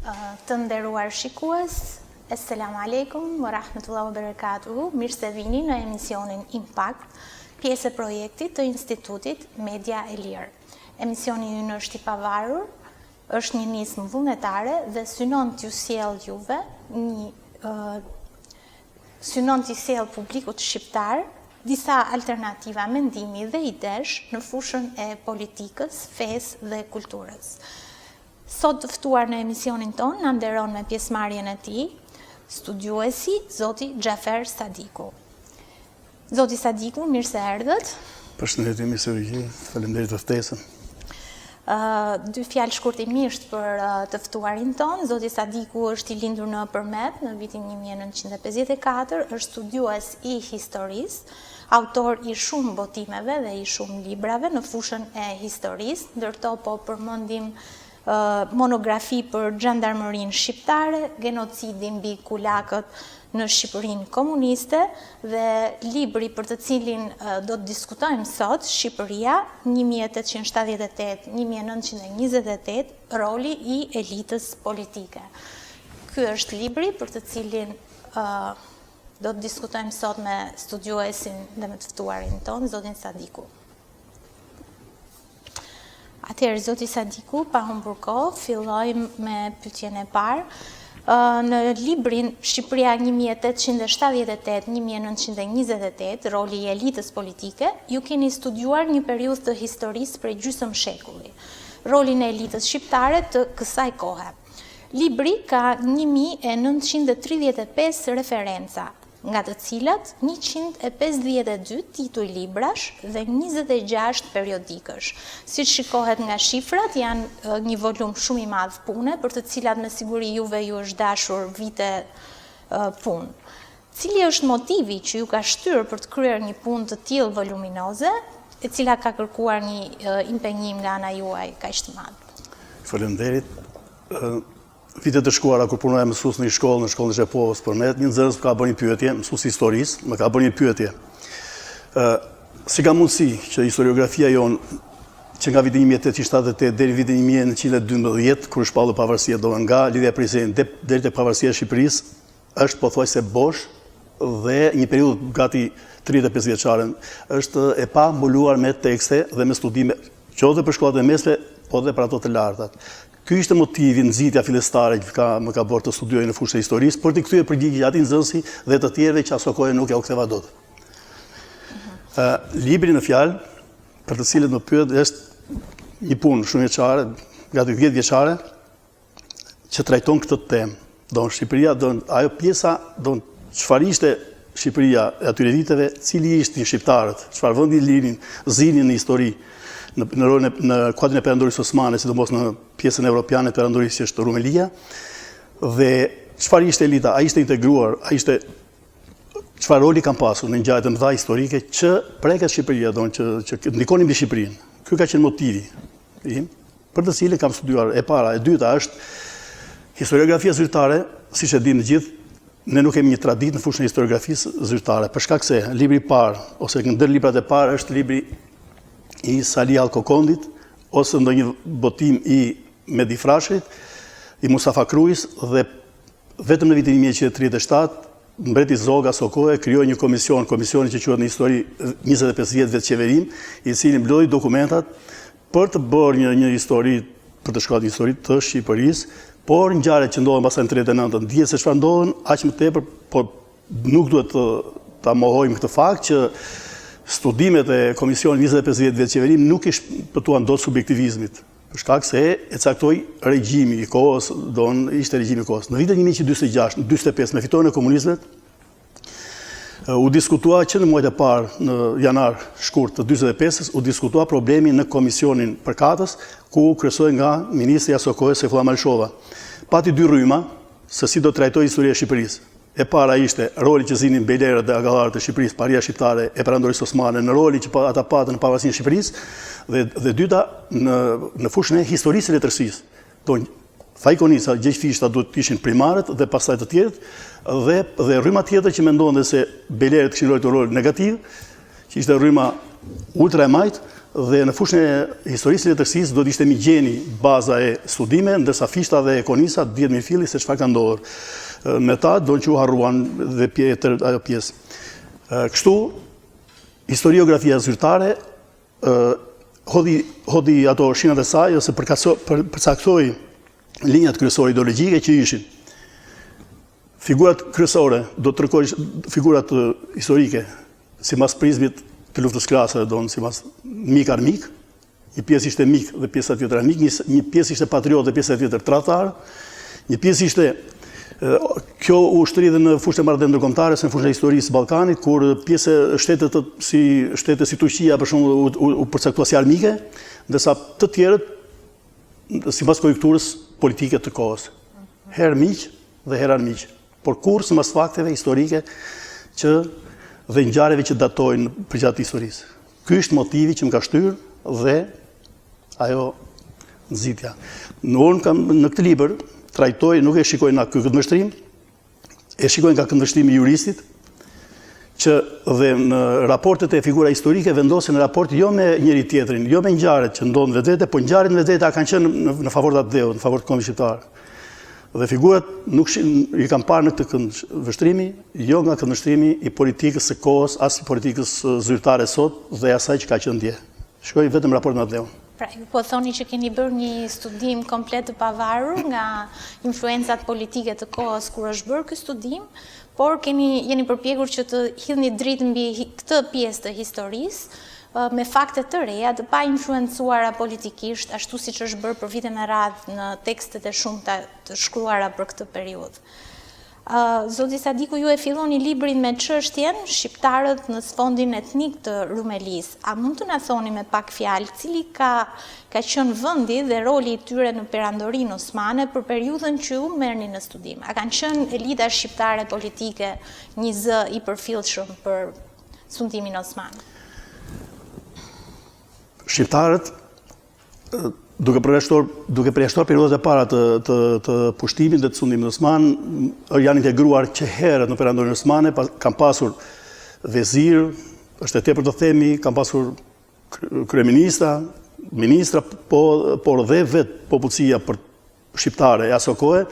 Të nderuar shikues, Esselamu Alejkum wa Rahmetullahi wa Berekatuhu, mirë se vini në emisionin Impact, pjesë e projektit të Institutit Media e Lirë. Emisioni ynë është i pavarur, është një nismë vullnetare dhe synon t'ju sjellë juve një synon t'i sjellë publikut shqiptar disa alternativa mendimi dhe idesh në fushën e politikës, fesë dhe kulturës. Sot të ftuar në emisionin tonë na nderon me pjesëmarrjen e tij studiuesi zoti Xhafer Sadiku. Zoti Sadiku, mirë se erdhët. Përshëndetje, mirë se ju gjej. Faleminderit për ftesën. Dy fjalë shkurtimisht për të ftuarin tonë. Zoti Sadiku është i lindur në Përmet në vitin 1954, është studiues i historisë, autor i shumë botimeve dhe i shumë librave në fushën e historisë, ndër to po përmendim monografi për xhandarmërinë shqiptare, genocidin mbi kulakët në Shqipërinë komuniste dhe libri për të cilin do të diskutojmë sot, Shqipëria 1878-1928, roli i elitës politike. Ky është libri për të cilin do të diskutojmë sot me studiuesin dhe me të ftuarin tonë, zotin Sadiku. Atëherë, zoti Sadiku, pa humbur kohë, fillojmë me pyetjen e parë. Në librin Shqipëria 1878-1928, roli i elitës politike, ju keni studiuar një periudhë të historisë prej gjysmë shekulli, rolin e elitës shqiptare të kësaj kohe. Libri ka 1935 referenca, nga të cilat 152 tituj librash dhe 26 periodikësh. Siç shikohet nga shifrat, janë një volum shumë i madh pune, për të cilat me siguri juve ju është dashur vite punë. Cili është motivi që ju ka shtyrë për të kryer një punë të tillë voluminoze, e cila ka kërkuar një impenjim nga ana juaj kaq të madh? Faleminderit. Vitet e shkuara kur punoja mësues në një shkollë, në shkollën e Zhepovës, Përmet, një nxënës më ka bërë një pyetje, mësues i historisë, më ka bërë një pyetje. Ë si ka mundësi që historiografia jonë që nga viti 1878 deri në vitin 1912, kur është shpallur pavarësia, domethënë nga Lidhja e Prizrenit deri te pavarësia e Shqipërisë, është pothuajse bosh dhe një periudhë gati 35 vjeçare është e pambuluar me tekste dhe me studime, qoftë dhe për shkollat e mesme, po dhe për ato të lartat. Ky ishte motivi, nxitja fillestare që ka, më ka bërë të studioj në fushën e historisë, për t'i kthyer përgjigje atij nxënësi dhe të tjerëve që asokohe nuk ja u ktheva dot. Ë libri në fjalë, për të cilët më pyet, është një punë shumëvjeçare, gati 10 vjeçare, që trajton këtë temë. Don Shqipëria, don ajo pjesa, don çfarë ishte Shqipëria e atyre viteve, cili ishin shqiptarët, çfarë vendi linin, zinin në histori, në në rolin e, në kuadrin e perandorisë osmane, sidomos në pjesën evropiane të perandorisë që është Rumelia, dhe çfarë ishte elita, a ishte integruar, a ishte çfarë roli kanë pasur në ngjarjet e mëdha historike që prekët Shqipëria, don që që ndikonin mbi Shqipërinë. Ky ka qenë motivi im për të cilin kam studiuar. E para, e dyta është historiografia zyrtare, siç e dimë të gjithë, ne nuk kemi një traditë në fushën e historiografisë zyrtare, për shkak se libri i parë ose ndër librat e parë është libri i Sali Alkokondit ose ndonjë botim i Mehdi Frashërit, i Mustafa Krujës dhe vetëm në vitin 1937 Mbreti Zog asokohe krijoi një komision, komisioni që quhet në histori 25 vjet vetëqeverim, i cili mblodhi dokumentat për të bërë një një histori, për të shkruar një histori të Shqipërisë, por ngjarjet që ndodhën pastaj në 39-ën, dihet se çfarë ndodhën, aq më tepër, por nuk duhet të ta mohojmë këtë fakt që studimet e komisionit 25 vjet vetëqeverim nuk i shpëtuan dot subjektivizmit, për shkak se e caktoi regjimi i kohës, don ishte regjimi i kohës. Në vitin 1946, 45 me fitoren e komunizmit, U diskutua që në muajt e parë, në janar, shkurt të 45-ës, u diskutua problemi në komisionin përkatës, ku kryesohej nga ministri i asokohe Sejfulla Malëshova. Pati dy rryma se si do trajtohej historia e Shqipërisë. E para ishte roli që zinin bejlerët dhe agallarët e Shqipërisë, paria shqiptare e perandorisë osmane në rolin që ata patën në pavarësinë e Shqipërisë dhe dhe dyta në në fushën e historisë së letërsisë. Don Faik Konica, Gjergj Fishta duhet të ishin primarët dhe pastaj të tjerët dhe dhe rryma tjetër që mendonte se bejlerët kishin luajtur rol negativ, që ishte rryma ultra e majtë Dhe në fushën e historisë së letërsisë duhet të ishte Migjeni baza e studimeve, ndërsa Fishta dhe Konica dihet mirëfilli se çfarë ka ndodhur. Me ta do që u harruan dhe pje, ajo pjesë. Kështu, historiografia zyrtare hodhi, hodhi ato shinat e saj ose përcaktoi linjat kryesore ideologjike që ishin. Figurat kryesore, do të tregoj figurat historike, sipas prizmit të luftës klasave, do në sipas mik armik, një pjesë ishte mik dhe pjesa tjetër armik, një, një pjesë ishte patriot dhe pjesa tjetër tradhtar, një pjesë ishte kjo u shtri dhe në fushën e marrëdhënieve ndërkombëtare, se në fushën e historisë së Ballkanit, kur pjesë shtete të si shtete si Turqia për shembull u, u, u përcaktua si armike, ndërsa të tjerët sipas konjunkturës politike të kohës. Herë miq dhe herë armiq, por kurrë sipas fakteve historike që dhe ngjarjeve që datojnë përgjatë historisë. Ky është motivi që më ka shtyrë dhe ajo nxitja. Në unë kam në këtë libër trajtoj, nuk e shikoj nga ky këndvështrim, e shikoj nga këndvështrimi i juristit, që dhe në raportet e figura historike vendosen në raport jo me njëri tjetrin, jo me ngjarjet që ndodhin vetvete, po ngjarjet në vetvete a kanë qenë në, në favor të atdheut, në favor të kombit shqiptar. Dhe figurat nuk i kam parë në këtë këndvështrimi, jo nga këndvështrimi i politikës së kohës, as i politikës zyrtare sot dhe asaj që ka qenë dje. Shikoj vetëm raport me atdheun. Pra, ju po thoni që keni bërë një studim komplet të pavarur nga influencat politike të kohës kur është bërë ky studim, por keni jeni përpjekur që të hidhni dritë mbi këtë pjesë të historisë me fakte të reja, të painfluencuara politikisht, ashtu siç është bërë për vite me radhë në tekstet e shumta të shkruara për këtë periudhë. Zoti Sadiku, ju e filloni librin me çështjen shqiptarët në sfondin etnik të Rumelisë. A mund të na thoni me pak fjalë cili ka ka qenë vendi dhe roli i tyre në Perandorinë Osmane për periudhën që ju merrni në studim? A kanë qenë elita shqiptare politike një zë i përfillshëm për sundimin osman? Shqiptarët duke përjashtuar duke përjashtuar periudhat e para të të të pushtimit dhe të sundimit osman, janë integruar që herët në Perandorinë Osmane, pa, kanë pasur vezir, është e tepër të themi, kanë pasur kryeministra, ministra, po por dhe vetë popullsia për shqiptare e aso kohe,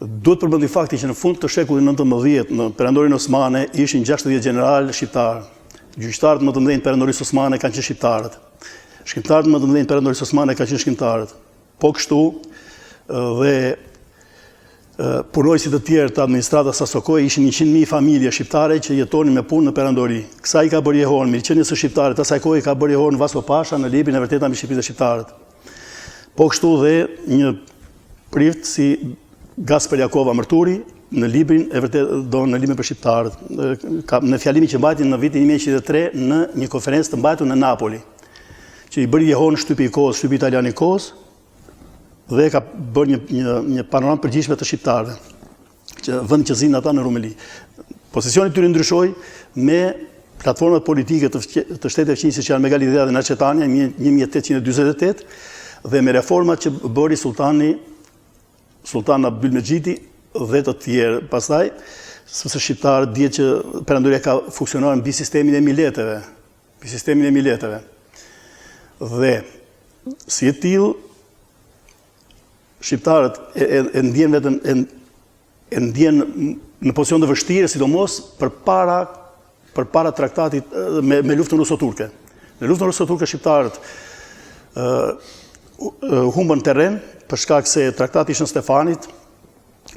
duhet përmendur fakti që në fund të shekullit 19 në Perandorinë Osmane ishin 60 gjeneralë shqiptarë. Gjyqtarët më të mëdhenj të Perandorisë Osmane kanë qenë shqiptarët. Shkrimtarët më të mëdhenj të Perandorisë Osmane kanë qenë shkrimtarët. Po kështu dhe punonjësit të tjerë të administratës aso kohe ishin 100.000 familje shqiptare që jetonin me punë në perandori. Kësaj i ka bërë jehonë, mirëqenies së shqiptarëve të asaj kohe i ka bërë jehonë Vaso Pasha në librin e vërteta mbi Shqipërinë dhe shqiptarët. Po kështu dhe një prift si Gasper Jakova Mërturi në librin e vërtetë do në librin për shqiptarët, ka në fjalimin që mbajti në vitin 1903 në një konferencë të mbajtur në Napoli, që i bëri jehonë shtypi i kohës, shtypi italian i kohës dhe ka bërë një një një panoramë të përgjithshme të shqiptarëve që vend që zinë ata në Rumeli. Pozicioni i tyre ndryshoi me platformat politike të, të shteteve fqinje siç janë Megalidhea dhe Nacetania 1848 dhe me reformat që bëri sultani Sultan Abdylmexhiti dhe të tjerë. Pastaj, sepse shqiptarët dihet që perandoria ka funksionuar mbi sistemin e mileteve, mbi sistemin e mileteve. Dhe si e tillë shqiptarët e, e, e ndjen veten e, e ndjen në pozicion të vështirë, sidomos përpara përpara traktatit me, me luftën ruso-turke. Në luftën ruso-turke shqiptarët ë humbën terren për shkak se traktati i Shën Stefanit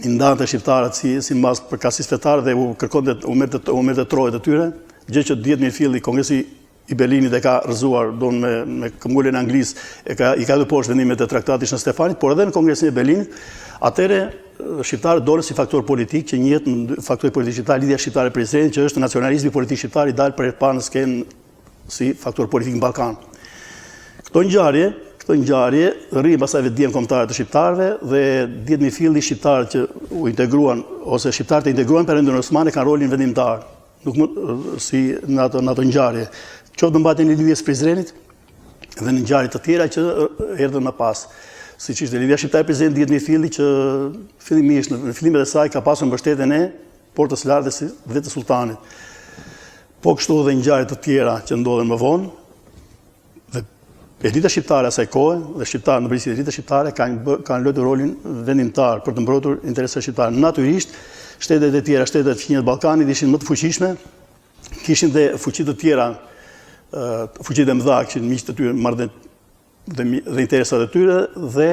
i ndante shqiptarët si sipas përkatësisë fetare dhe u kërkonte u merrte u merrte trojet e tyre, gjë që dihet mirëfilli Kongresi i Berlinit e ka rrëzuar don me me këmbënguljen e Anglisë, e ka i ka hedhur poshtë vendimet e traktatit Shën Stefanit, por edhe në Kongresin e Berlinit, atëherë shqiptarët dolën si faktor politik që njihet në faktori politik shqiptar, Lidhja Shqiptare e Prizrenit, që është nacionalizmi politik shqiptar i dalë për herë të parë në skenë si faktor politik në Ballkan. Këto ngjarje, këto ngjarje rrisin pastaj vetëdijen kombëtare të shqiptarëve dhe dihet mirëfilli shqiptarët që u integruan ose shqiptarët e integruan Perandorinë Osmane kanë rolin vendimtar. Nuk mund si në ato në ato ngjarje, qoftë në mbajtjen e lidhjes Prizrenit dhe në ngjarje të tjera që erdhën më pas. Siç ishte lidhja shqiptare e Prizrenit dihet mirëfilli që fillimisht në fillimet e saj ka pasur mbështetjen e Portës së Lartë si dhe të Sulltanit. Po kështu dhe ngjarje të tjera që ndodhen më vonë dhe. Elita shqiptare asaj kohe dhe shqiptarët në përgjithësi elita shqiptare kanë bë, kanë luajtur rolin vendimtar për të mbrojtur interesat shqiptare. Natyrisht, shtetet e tjera, shtetet fqinje të Ballkanit ishin më të fuqishme, kishin dhe fuqi të tjera, fuqitë e mëdha, kishin miqtë të tyre, marrëdhëniet dhe, dhe interesat e tyre dhe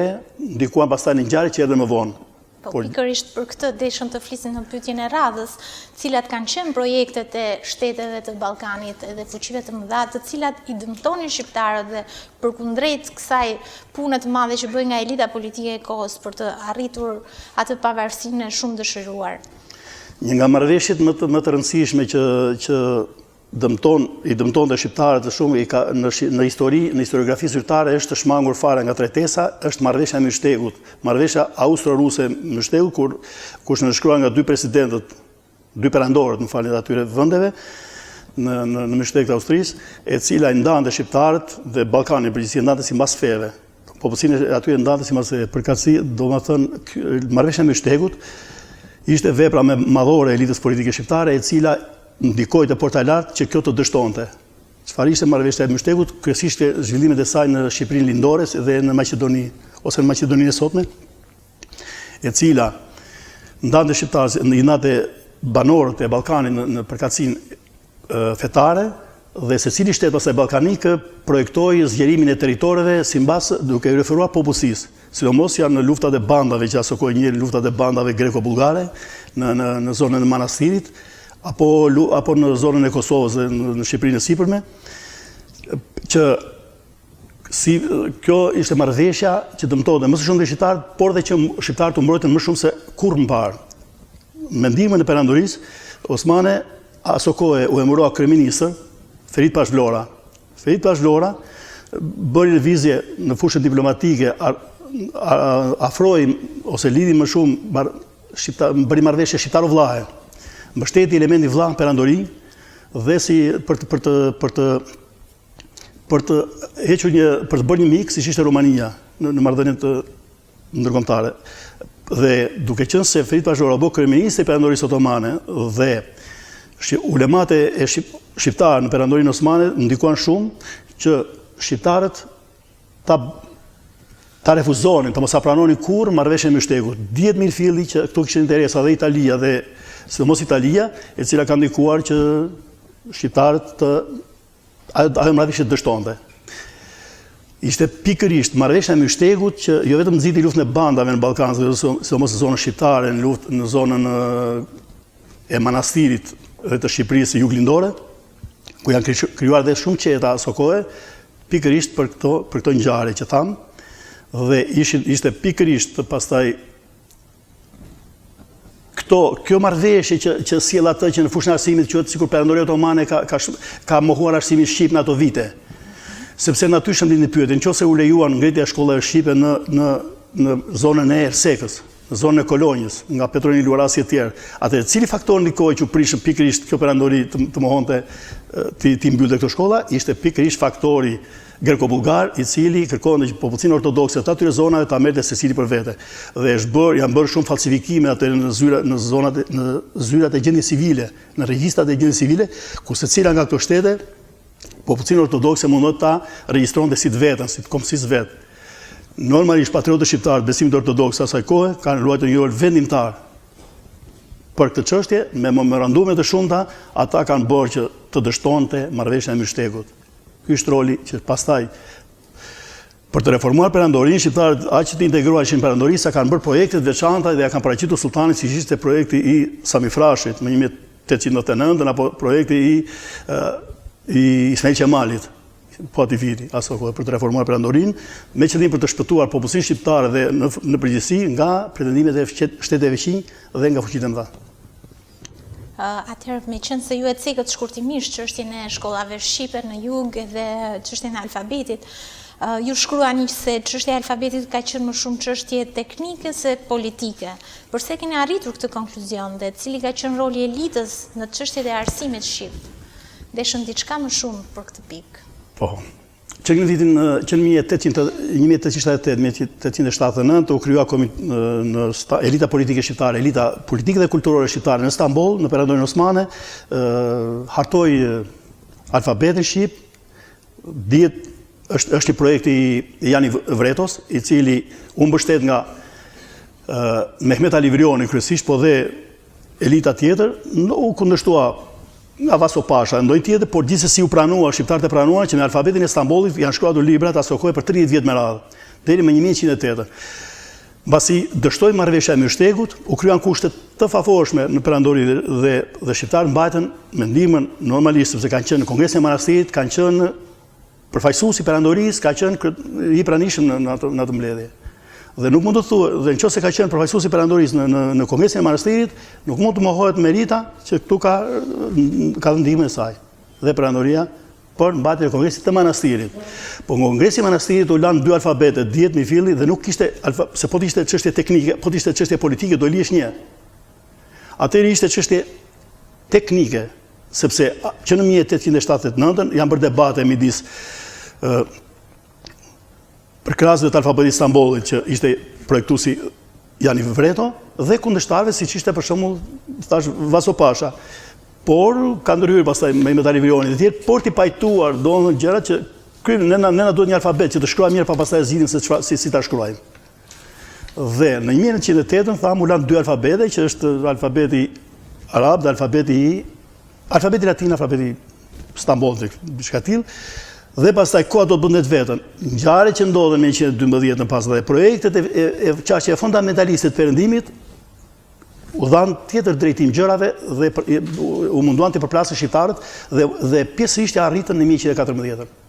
ndikuan pastaj në ngjarje që erdhën më vonë. Po, pikërisht për këtë deshëm të flisnim në pyetjen e radhës, cilat kanë qenë projektet e shteteve të Ballkanit dhe fuqive të mëdha, të cilat i dëmtonin shqiptarët dhe përkundrejt kësaj pune të madhe që bëhej nga elita politike e kohës për të arritur atë pavarësinë e shumë dëshiruar. Një nga marrëveshjet më të më të rëndësishme që që dëmton i dëmtonte shqiptarët shumë i ka në në histori, në historiografi zyrtare është shmangur fare nga trajtesa, është marrëveshja e Myshtekut, marrëveshja austro-ruse e Myshtekut kur ku është nënshkruar nga dy presidentët, dy perandorët, më falni, të atyre vendeve në në në Myshtek të Austrisë, e cila i ndante shqiptarët dhe Ballkanin në përgjithësi e ndante simbas feve. Popullsinë e atyre ndante simbas përkatësi, domethënë marrëveshja e Myshtekut ishte vepra më madhore e elitës politike shqiptare, e cila ndikoi te Porta e Lartë që kjo të dështonte. Çfarë ishte marrëveshja e Myshtekut? Kryesisht zhvillimet e saj në Shqipërinë Lindore dhe në Maqedoni ose në Maqedoninë e sotme, e cila ndante shqiptarët, i ndante banorët e Ballkanit në, në përkatësinë fetare dhe secili shtet pastaj ballkanik projektoi zgjerimin e territoreve simbas duke iu referuar popullsisë. Sidomos janë në luftat e bandave që asokohe njihen luftat e bandave greko-bullgare në në në zonën e Manastirit apo apo në zonën e Kosovës dhe në, në Shqipërinë e sipërme që si kjo ishte marrëveshja që dëmtonte më së shumti shqiptarët, por dhe që shqiptarët u mbrojtën më shumë se kurrë më parë. Me ndihmën e perandorisë osmane asokohe u emërua kryeministër Ferit Pashë Vlora, Ferit Pashë Vlora bëri lëvizje në fushën diplomatike, afroi ose lidhi më shumë shqiptar, bëri marrëveshje shqiptaro-vllahe. Mbështeti elementin vllah në perandori dhe si për të për të për të për të hequr një për të bërë një mik siç ishte Rumania në, në marrëdhëniet ndërkombëtare. Dhe duke qenë se Ferit Pashë Vlora u bë kryeministër i Perandorisë Otomane dhe ulemat e shqiptarë në Perandorinë Osmane ndikuan shumë që shqiptarët ta ta refuzonin, të mos e pranonin kurrë marrëveshjen e Myshtekut. Dihet mirëfilli që këtu kishin interesa dhe Italia dhe sidomos Italia, e cila ka ndikuar që shqiptarët të Ajo marrëveshje dështonte. Ishte pikërisht marrëveshja e Myshtekut që jo vetëm nxiti luftën e bandave në Ballkan, sidomos në zonën shqiptare, në luftë në zonën e Manastirit dhe të Shqipërisë juglindore, ku janë krijuar dhe shumë çeta asokohe, pikërisht për këto për këto ngjarje që thamë, dhe ishin ishte pikërisht pastaj Këto, kjo marrëveshje që që sjell atë që në fushën e arsimit quhet sikur Perandoria Otomane ka ka ka mohuar arsimin shqip në ato vite. Sepse natyrshëm lind pyetja, nëse u lejuan ngritja e shkollave shqipe në në në zonën e Ersekës, në zonën e Kolonjës, nga Petro Nini Luarasi e tjerë, atëherë cili faktor ndikoi që u prishën pikërisht kjo perandori të, të mohonte t'i t'i mbyllte këto shkolla, ishte pikërisht faktori greko-bullgar, i cili kërkonte që popullsinë ortodokse të atyre zonave ta merrte secili për vete. Dhe është bërë, janë bërë shumë falsifikime atëherë në zyra, në zonat, në zyrat e gjendjes civile, në regjistrat e gjendjes civile, ku secila nga këto shtete popullsinë ortodokse mundohet ta regjistronte si të vetën, si të kombësisë vet. Normalisht patriotët shqiptarë të besimit ortodoks asaj kohe kanë luajtur një rol vendimtar për këtë çështje, me memorandume të shumta, ata kanë bërë që të dështonte marrëveshja e Myshtekut. Ky është roli që pastaj për të reformuar perandorinë, shqiptarët aq të integruar ishin në perandori sa kanë bërë projekte të veçanta dhe ja kanë paraqitur sulltanit siç ishte projekti i Sami Frashërit më 1899 apo projekti i i Ismail Qemalit po atij viti, asokohe për të reformuar perandorinë, me qëllim për të shpëtuar popullsinë shqiptare dhe në, në përgjithësi nga pretendimet e shteteve fqinj dhe nga fuqitë e mëdha. Atëherë, meqenëse ju e cekët shkurtimisht çështjen e shkollave shqipe në jug dhe çështjen e alfabetit, ju shkruani se çështja e alfabetit ka qenë më shumë çështje teknike se politike. Përse keni arritur këtë konkluzion dhe cili ka qenë roli i elitës në çështjet e arsimit shqip? Deshëm diçka më shumë për këtë pikë. Po. Që në vitin që në 1878, 1879 u krijua në elita politike shqiptare, elita politike dhe kulturore shqiptare në Stamboll, në Perandorinë Osmane, hartoi alfabetin shqip, dihet Është është një projekt i Jani Vretos, i cili u mbështet nga Mehmet Ali Vrioni kryesisht, po dhe elita tjetër, u kundërshtua nga Vaso Pasha, ndonjë tjetër, por gjithsesi u pranua, shqiptarët e pranuan që me alfabetin e Stambollit janë shkruar librat asokohe për 30 vjet me radhë, deri më 1908. Mbasi dështoi marrëveshja e Myrstegut, u krijuan kushte të favorshme në perandori dhe dhe shqiptarët mbajtën me ndihmën normalisht sepse kanë qenë në Kongresin e Manastirit, kanë qenë përfaqësuesi i perandorisë, ka qenë i pranishëm në në atë në atë mbledhje. Dhe nuk mund të thuhet, dhe në qoftë se ka qenë përfaqësuesi i perandorisë në në në Kongresin e Manastirit, nuk mund të mohohet merita që këtu ka ka ndihmën e saj. Dhe perandoria për mbajtjen e Kongresit të Manastirit. Po në Kongresin e Manastirit u lanë dy alfabete, 10 mirëfilli dhe nuk kishte alfa, se po të ishte çështje teknike, po të ishte çështje politike do lihesh një. Atëherë ishte çështje teknike, sepse që në 1879 janë bërë debate midis ë përkrahësve të alfabetit të Stambollit që ishte projektuesi Jani Vreto dhe kundërshtarëve siç ishte për shembull thash Vaso Pasha. Por ka ndërhyrë pastaj Mehmet Ali Vrioni dhe të tjerë, por t'i pajtuar domethënë gjërat që ky ne na ne na duhet një alfabet që të shkruajmë mirë pa pastaj zgjidhim se çfarë si si ta shkruajmë. Dhe në 1908 thamë u lanë dy alfabete që është alfabeti arab dhe alfabeti i Alfabeti latin, alfabeti Stambollit, diçka e tillë. Dhe pastaj koha do të bënte të vetën. Ngjarjet që ndodhën në 1912 në pas dhe projektet e, e, e qasje fundamentaliste të perëndimit u dhanë tjetër drejtim gjërave dhe për, u munduan të përplasin shqiptarët dhe dhe pjesërisht ia arritën në 1914.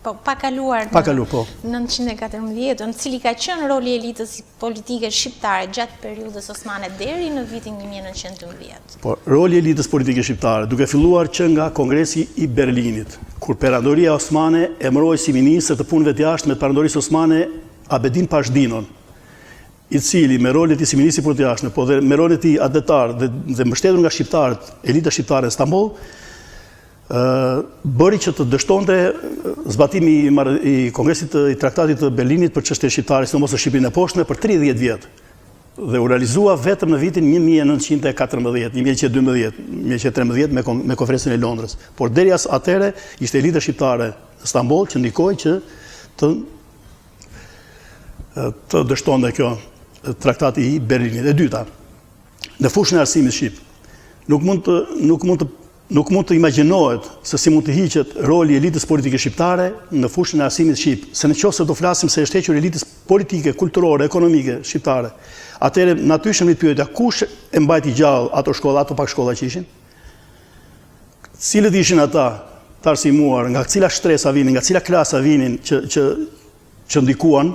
Po, pa kaluar pa kalu, po. në 1914, cili ka qenë roli i elitës politike shqiptare gjatë periudhës osmane deri në vitin 1912? Po, roli i elitës politike shqiptare, duke filluar që nga Kongresi i Berlinit, kur Perandoria Osmane emëroi si ministër të punëve të jashtme të Perandorisë Osmane Abedin Pashë Dinon, i cili me rolin e tij si ministër i punëve të jashtme, po dhe me rolin e tij atdhetar dhe, dhe mbështetur nga shqiptarët, elita shqiptare në Stamboll, bëri që të dështonte zbatimi i Kongresit të i Traktatit të Berlinit për çështjen shqiptare, sidomos në Shqipërinë e Poshtme për 30 vjet. Dhe u realizua vetëm në vitin 1914, 1912, 1913 me me Konferencën e Londrës. Por deri as atëherë ishte elita shqiptare në Stamboll që ndikoi që të të dështonte kjo traktati i Berlinit. E dyta, në fushën e arsimit shqip, nuk mund të nuk mund të Nuk mund të imagjinohet se si mund të hiqet roli i elitës politike shqiptare në fushën e arsimit shqip, se në qoftë se do flasim se është hequr elitës politike, kulturore, ekonomike shqiptare, atëherë natyrshëm lind pyetja kush e mbajti gjallë ato shkolla, ato pak shkolla që ishin? Cilët ishin ata të arsimuar, nga cila shtresa vinin, nga cila klasa vinin që që që ndikuan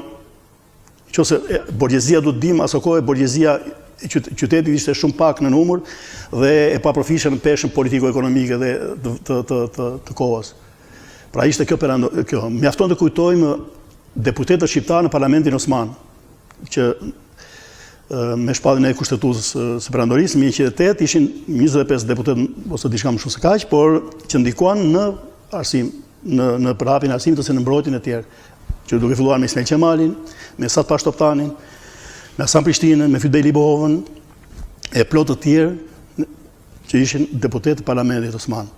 Qoftë borgjezia duhet të dimë asokohe borgjezia e qytetit ishte shumë pak në numër dhe e papërfillshme në peshën politiko-ekonomike dhe të, të, të, të, të kohës. Pra ishte kjo perando, kjo. Mjafton të kujtojmë deputetët shqiptarë në Parlamentin Osman, që me shpalljen e kushtetutës së perandorisë, në 1908 ishin 25 deputetë ose diçka më shumë se kaq, por që ndikuan në arsim, në në përhapjen e arsimit ose në mbrojtjen e tjerë. Që duke filluar me Ismail Qemalin, me Esat Pashë Toptanin, me Hasan Prishtinën, me Fyt Bej Libohovën, e plot të tjerë që ishin deputetë të Parlamentit Osman.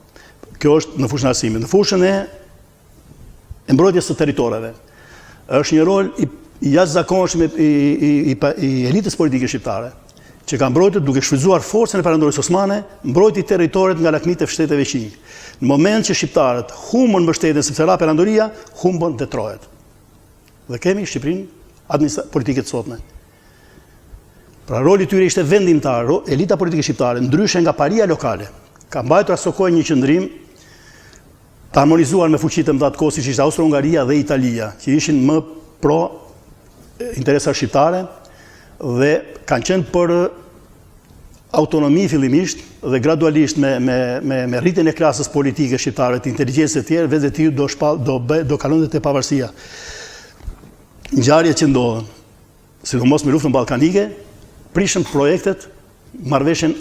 Kjo është në fushën e arsimit. Në fushën e e mbrojtjes së territoreve. Është një rol i jashtëzakonshëm i, i, i, i elitës politike shqiptare që ka mbrojtur duke shfrytëzuar forcën e Perandorisë Osmane, mbrojti territoret nga lakmitë e shteteve fqinjë. Në moment që shqiptarët humbën mbështetjen sepse ra perandoria, humbën dhe trojet. Dhe kemi Shqipërinë administra politike të sotme. Pra roli i tyre ishte vendimtar, elita politike shqiptare, ndryshe nga paria lokale, ka mbajtur asokohe një qëndrim të harmonizuar me fuqitë e mëdha të kohës, siç ishte Austro-Hungaria dhe Italia, që ishin më pro interesa shqiptare dhe kanë qenë për autonomi fillimisht dhe gradualisht me me me me rritjen e klasës politike shqiptare të inteligjencës e tjerë vetvetiu do shpall do bë do kalonte te pavarësia. Ngjarjet që ndodhën, sidomos me luftën ballkanike, prishën projektet marrëveshjen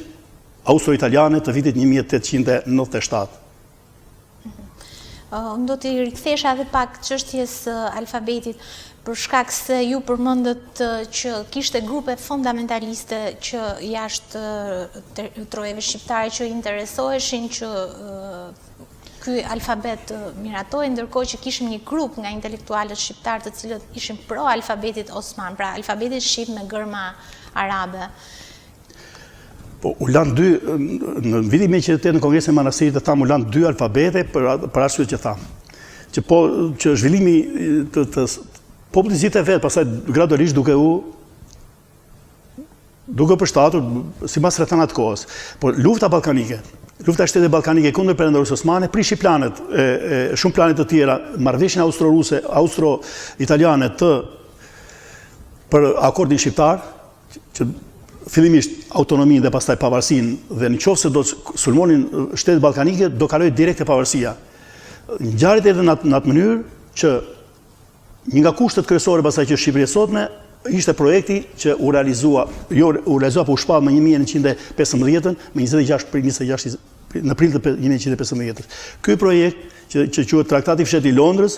austro-italiane të vitit 1897. Unë do t'i rikthehesha edhe pak çështjes së alfabetit, për shkak se ju përmendët që kishte grupe fundamentaliste që jashtë trojeve shqiptare që interesoheshin që. ky alfabet të miratohej, ndërkohë që kishim një grup nga intelektualët shqiptarë të cilët ishin pro alfabetit osman, pra alfabetit shqip me gërma arabe. Po, u lanë dy, në vitin 1908 në Kongresin e Manastirit të thamë, u lanë dy alfabete për, për arsye që thamë. Që po, që zhvillimi të, të populli zgjidhte vetë, pastaj gradualisht duke u duke u përshtatur sipas rrethanave të kohës. Por lufta ballkanike, lufta e shteteve ballkanike kundër perandorisë osmane prishi planet e, e shumë plane të tjera, marrëveshjen austro-ruse, austro-italiane të për akordin shqiptar, që fillimisht autonominë dhe pastaj pavarësinë dhe në qoftë se do të sulmonin shtetet ballkanike, do kalojë direkt te pavarësia. Ngjarjet erdhën në atë, në atë mënyrë që Një nga kushtet kryesore pastaj që Shqipëria e sotme ishte projekti që u realizua, jo u realizua, po u shpall më 1915-ën, më 26 prill 26 në prill të 1915-ës. Ky projekt që që quhet Traktati i Fshehtë i Londrës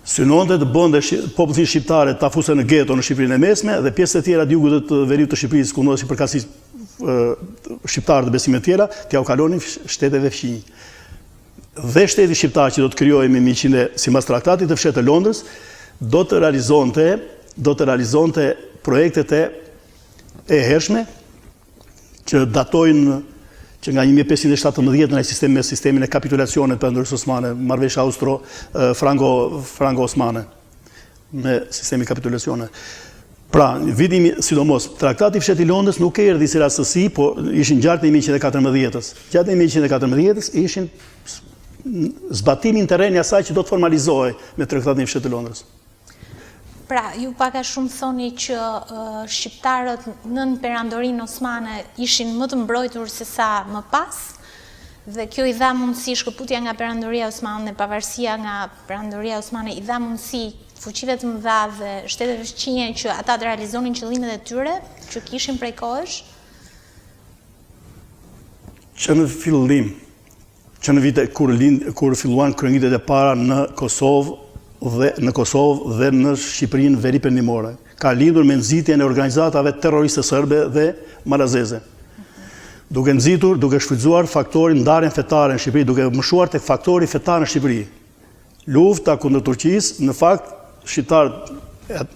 synonte të bënte popullsinë shqiptare ta fuste në geto në Shqipërinë e Mesme dhe pjesët e tjera të jugut dhe të veriut të Shqipërisë ku ndodheshin përkatësisht shqiptarë të besime të tjera, t'jua kalonin shteteve fqinjë. Dhe shteti shqiptar që do të krijohej më 100 sipas traktatit të fshehtë të Londrës, do të realizonte do të realizonte projektet e e hershme që datojnë që nga 1517 në sistem me sistemin e kapitulacionit të Perandorisë Osmane, marrëveshja austro franko franko osmane. me sistemin kapitulacione. Pra, viti, sidomos, traktati i fshehtë i Londrës nuk erdhi si rastësi, po ishin ngjarjet e 1914-ës. Ngjarjet e 1914-ës ishin zbatimi në terren i asaj që do të formalizohej me traktatin e fshehtë të Londrës. Pra, ju pak a shumë thoni që shqiptarët nën perandorinë osmane ishin më të mbrojtur se sa më pas, dhe kjo i dha mundësi shkëputja nga perandoria osmane, pavarësia nga Perandoria Osmane i dha mundësi fuqive të mëdha dhe shteteve fqinje që ata të realizonin qëllimet e tyre që kishin prej kohësh? Që në fillim, që në vite kur lind, kur filluan kryengritjet e para në Kosovë dhe në Kosovë dhe në Shqipërinë veriperëndimore, ka lindur me nxitjen e organizatave terroriste serbe dhe malazeze. Duke nxitur, duke shfrytëzuar faktorin ndarjen fetare në Shqipëri, duke mëshuar tek faktori fetar në Shqipëri. Lufta kundër Turqisë, në fakt, shqiptarët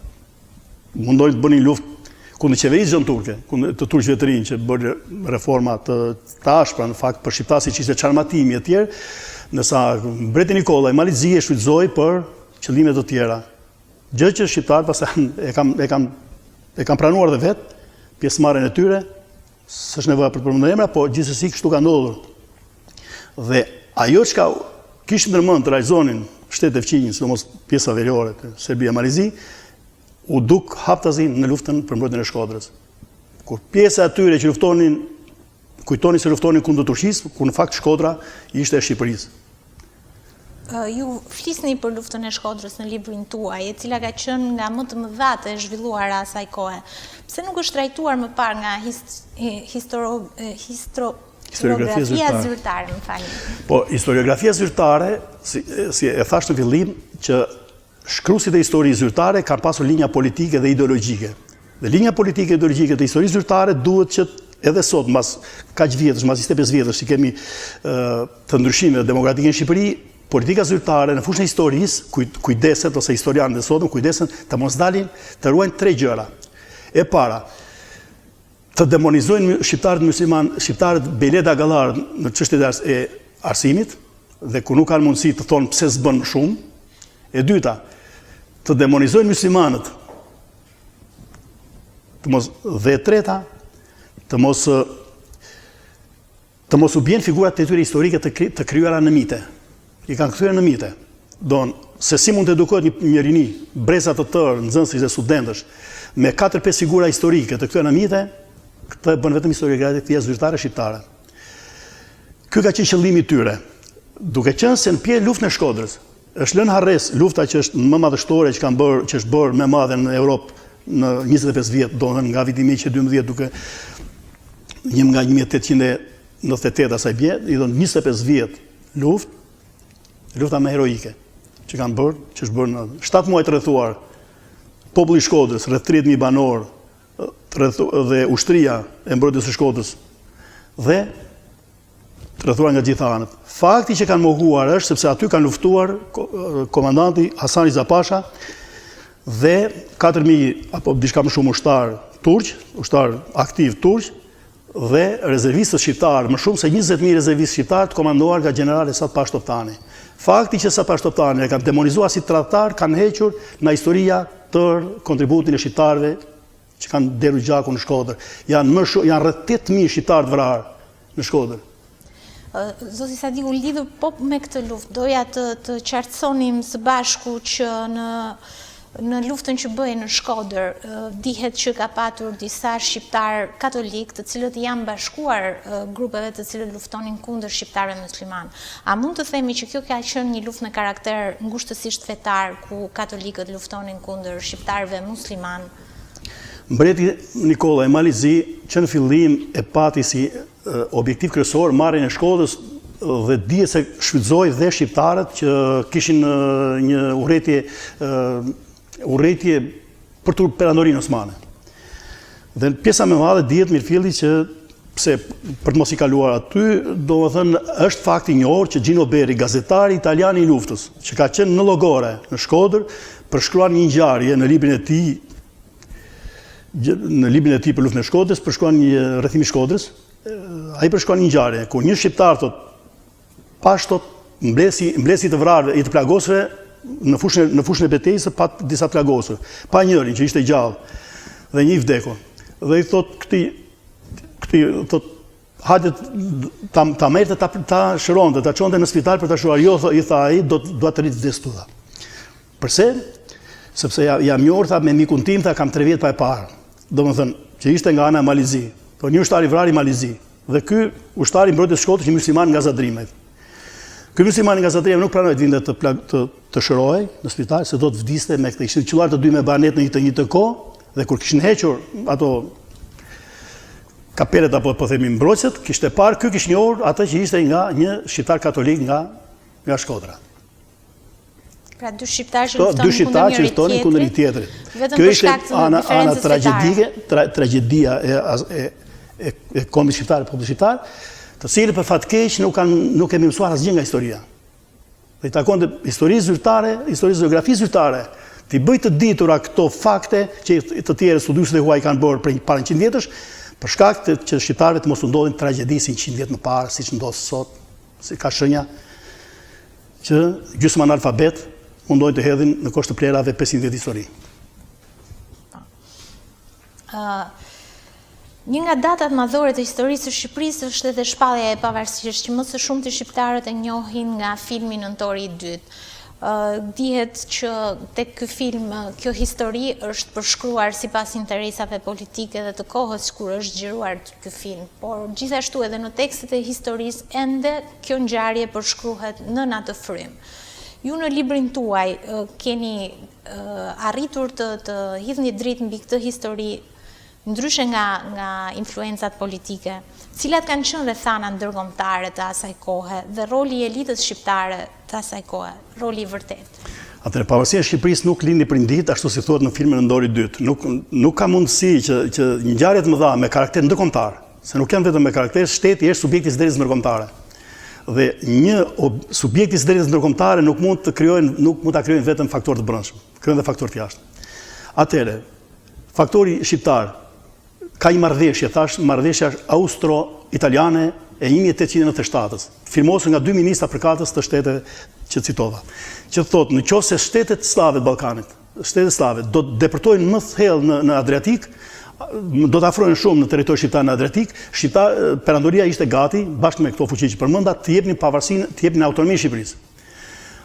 mundonin të bënin luftë kundër qeverisë xhonturke, kundër të turqve të rinj që bënë reforma të, të ashpra në fakt për shqiptarët siç ishte çarmatimi e tjerë, ndërsa mbreti Nikolla i Malit Zi e shfrytëzoi për qëllime të tjera. Gjë që shqiptarët pastaj e kanë e kanë e kanë pranuar dhe vetë pjesëmarrjen e tyre, s'është nevoja për të përmendur emra, po gjithsesi kështu ka ndodhur. Dhe ajo çka kishin ndërmend të realizonin shtetet fqinje, sidomos pjesa veriore të Serbia e Mali Zi, u duk haptazi në luftën për mbrojtjen e Shkodrës. Kur pjesa e atyre që luftonin kujtonin se luftonin kundër Turqisë, kur në fakt Shkodra ishte e Shqipërisë. Ju flisni për luftën e Shkodrës në librin tuaj, e cila ka qenë nga më të mëdhatë e zhvilluara asaj kohe. Pse nuk është trajtuar më parë nga historiografia zyrtare, më falni? Po, historiografia zyrtare, si, si e thashë në fillim, që Shkruesit e historisë zyrtare kanë pasur linja politike dhe ideologjike. Dhe linja politike e ideologjike të historisë zyrtare duhet që edhe sot, mbas kaq vjetësh, mbas 25 vjetësh që kemi të ndryshimeve demokratike në Shqipëri, politika zyrtare në fushën e historisë kujdeset ose historianët e sotëm kujdesen të mos dalin, të ruajnë tre gjëra. E para, të demonizojnë shqiptarët muslimanë, shqiptarët bejlerët e agallarët në çështjet e arsimit dhe ku nuk kanë mundësi të thonë pse s'bën më shumë. E dyta, të demonizojnë muslimanët. Të mos dhe e treta, të mos Të mos u bien figurat e tyre historike të, të krijuara në mite. I kanë kthyer në mite. Don, se si mund të edukohet një, një rini, breza të tërë, nxënësish dhe studentësh, me 4-5 figura historike të kthyera në mite, këtë e bën vetëm historiografia zyrtare shqiptare. Ky ka qenë qëllimi i tyre. Duke qenë se në pje luftën e Shkodrës, është lënë harresë lufta që është më madhështore që kanë bërë, që është bërë më e madhe në Europë në 25 vjet, domethënë nga viti 1912 duke një nga 1898 asaj bie, i thonë 25 vjet luftë, lufta më heroike që kanë bërë, që është bërë në 7 muaj të rrethuar, populli i Shkodrës, rreth 30.000 banorë, dhe ushtria e mbrojtjes së Shkodrës. Dhe. Të rrethuar nga gjitha anët. Fakti që kanë mohuar është sepse aty kanë luftuar komandanti Hasan Riza Pasha dhe 4000 apo diçka më shumë ushtarë turq, ushtarë aktivë turq dhe rezervistët shqiptarë, më shumë se 20000 rezervistë shqiptarë të komanduar nga gjenerali Esat Pashë Toptani. Fakti që Esat Pashë Toptani e kanë demonizuar si tradhtar kanë hequr nga historia tërë kontributin e shqiptarëve që kanë derdhur gjakun në Shkodër. Janë më shumë, janë rreth 8000 shqiptarë të vrarë në Shkodër. Zoti Sadiku, lidhur po me këtë luftë, doja të të qartësonim së bashku që në në luftën që bëhej në Shkodër, dihet që ka patur disa shqiptarë katolikë të cilët i janë bashkuar grupeve të cilët luftonin kundër shqiptarëve muslimanë. A mund të themi që kjo ka qenë një luftë me karakter ngushtësisht fetar ku katolikët luftonin kundër shqiptarëve muslimanë? Mbreti Nikolla i Malit Zi që në fillim e pati si objektiv kryesor marrjen e Shkodrës dhe dihet se shfrytëzoi dhe shqiptarët që kishin një urrejtje urrejtje për të perandorinë osmane. Dhe pjesa më e madhe dihet mirëfilli që pse për të mos i kaluar aty, domethënë është fakt i njohur që Gino Berri, gazetari italian i luftës, që ka qenë në Llogore, në Shkodër, përshkruan një ngjarje në librin e tij në librin e tij për luftën e Shkodrës, përshkruan një rrethim i Shkodrës, ai përshkruan një ngjarje ku një shqiptar thotë pashë thotë mbledhësi mbledhësi i të vrarëve, i të plagosurve në fushën në fushën e betejës pa disa të plagosur, pa njërin që ishte gjallë dhe një i vdekur. Dhe i thotë këtij këtij thotë hajde ta ta merrte ta ta shëronte, ta çonte në spital për ta shëruar. Jo, i tha ai, do dua të rri të vdes këtu. Përse? Sepse ja, jam njohur tha me mikun tim, tha kam 3 vjet pa e parë. Domethënë, që ishte nga ana e Malit Zi. Po një ushtar i vrarë i Malit Zi. Dhe ky ushtar i mbrojtjes së Shkodrës, një musliman nga Zadrimet. Ky musliman nga Zadrima nuk pranoi të vinte të plag, të të shërohej në spital se do të vdiste me këtë. Ishin qëlluar të dy me bajonetë në një të njëjtën kohë dhe kur kishin hequr ato kapelet apo po themi mbrojtëset, kishte parë ky kishte njohur atë që ishte nga një shqiptar katolik nga nga Shkodra. Pra dy shqiptarë që luftonin dy shqiptarë që luftonin kundër një tjetrit. Vetëm për shkak të ana, ana tragjedike, tra, tragjedia e e e, e kombit shqiptar, popullit shqiptar, të cilët për fat keq nuk kanë nuk kemi mësuar asgjë nga historia. Dhe i takonte historisë zyrtare, historisë gjeografisë zyrtare, t'i bëjë të ditura këto fakte që të tjerë studiuesit e huaj kanë bërë prej para 100 vjetësh, për shkak të që shqiptarëve të mos u ndodhin tragjedi si 100 vjet më parë, siç ndodh sot, si ka shenja që gjysmë analfabetë mundohen të hedhin në kosh të plehrave 500 vjet histori. Uh, një nga datat madhore të historisë së Shqipërisë është edhe shpallja e pavarësisë, që më së shumti shqiptarët e njohin nga filmi Nëntori i dytë. Uh, dihet që tek ky film kjo histori është përshkruar sipas interesave politike dhe të kohës kur është xhiruar ky film, por gjithashtu edhe në tekstet e historisë ende kjo ngjarje përshkruhet nën atë frymë. Ju në librin tuaj keni arritur të të hidhni dritë mbi këtë histori ndryshe nga nga influencat politike. Cilat kanë qenë rrethanat ndërkombëtare të asaj kohe dhe roli i elitës shqiptare të asaj kohe, roli i vërtetë? Atëherë, pavarësia e Shqipërisë nuk lindi për një ditë, ashtu si thuhet në filmin Nëntori i dytë. Nuk nuk ka mundësi që që ngjarje të mëdha me karakter ndërkombëtar, se nuk janë vetëm me karakter, shteti është subjekt i së drejtës ndërkombëtare. Dhe një subjekt i së drejtës ndërkombëtare nuk mund të krijojnë, nuk mund ta krijojnë vetëm faktorë të brendshëm, krijojnë dhe faktorë të jashtëm. Atëherë, faktori shqiptar Ka një marrëveshje, thashë, marrëveshja është austro-italiane e 1897-ës, firmosur nga dy ministra përkatës të shteteve që citova, që thotë në qoftë se shtetet sllave të Ballkanit, shtetet sllave do të depërtojnë më thellë në në Adriatik, do të afrohen shumë në territor shqiptar në Adriatik, shqiptar perandoria ishte gati bashkë me këto fuqi që përmenda të jepnin pavarësinë, të jepnin autonominë Shqipërisë.